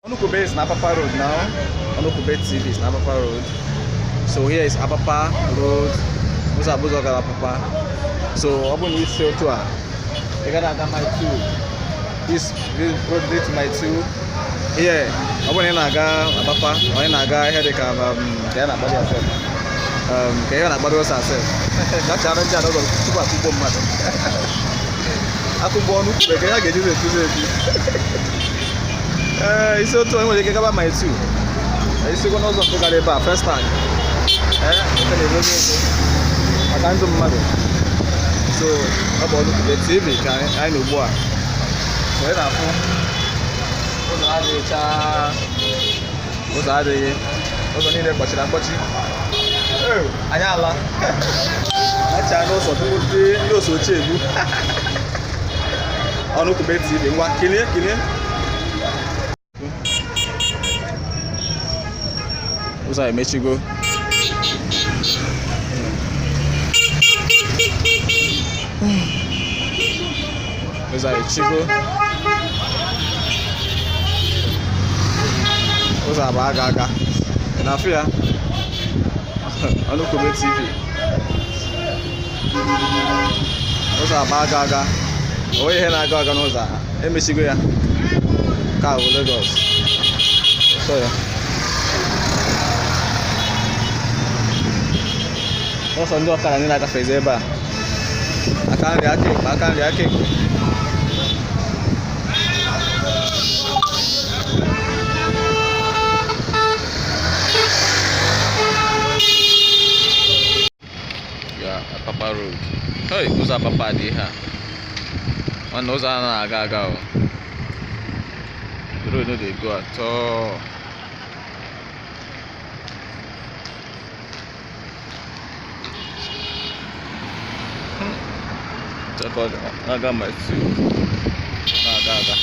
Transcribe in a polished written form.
Ọnụkwube is na Apapa Road now. Ọnụkwube TV is na Apapa Road. So here is Apapa Road. Ụzọ abụzọ gara Apapa. So ọ bụrụ na isi otu a, ị gara aga mile 2. This road lead to mile 2. Here, ọ bụrụ na ị na-aga Apapa, ọ ị na-aga ihe dị ka ka ya na-agbado asef. Ka ihe na-agbado ọsọ asef. Gachara ndị a n'ụzọ tupu akụgbuo mmadụ. Akụgbuo Ọnụkwube ka ya ga-eji etuzi etu. Ee, isi otu onye nwere ike gaba mile 2. Isikwa n'ụzọ nke gara ebe a first time. Ee, nke na-eme ego maka ndụ mmadụ. So ọ bụ Ọnụkwube TV ka anyị nọ ugbu a. So ị na-afụ ụzọ adịghị chaa, ụzọ adịghị, ụzọ niile kpọchiri akpọchi. Ee, anyị ala achaa n'ụzọ tupu ndị osochi egbu. Ọnụkwube TV, ngwa kilie kilie. Ụzọ a emechigo. Ụzọ a echigo. Ụzọ a bụ aga aga. Ị na-afụ ya? Ọnụkwube TV. Ụzọ a bụ aga aga. O nweghị ihe na-aga aga n'ụzọ a. Emechigo ya. Ka bụ Lagos. Sọ ya. Ọsọ ndị ọkada ndị na-agafezi ebe a. Aka nri aka ekpe, aka nri aka ekpe. Ya Apapa Road. Hey, ụzọ Apapa dị ihe a. Nwanne, ụzọ a na-aga aga o. The road no dey go at all. Check out na-aga mile 2. Na-aga aga.